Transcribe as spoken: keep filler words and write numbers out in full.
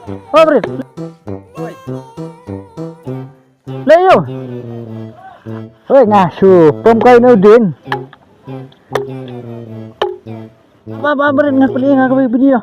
Oh, Brit. Leo. Oi, nga shu pom kai no din. Ba, ba, Brit, nga peli nga ka video.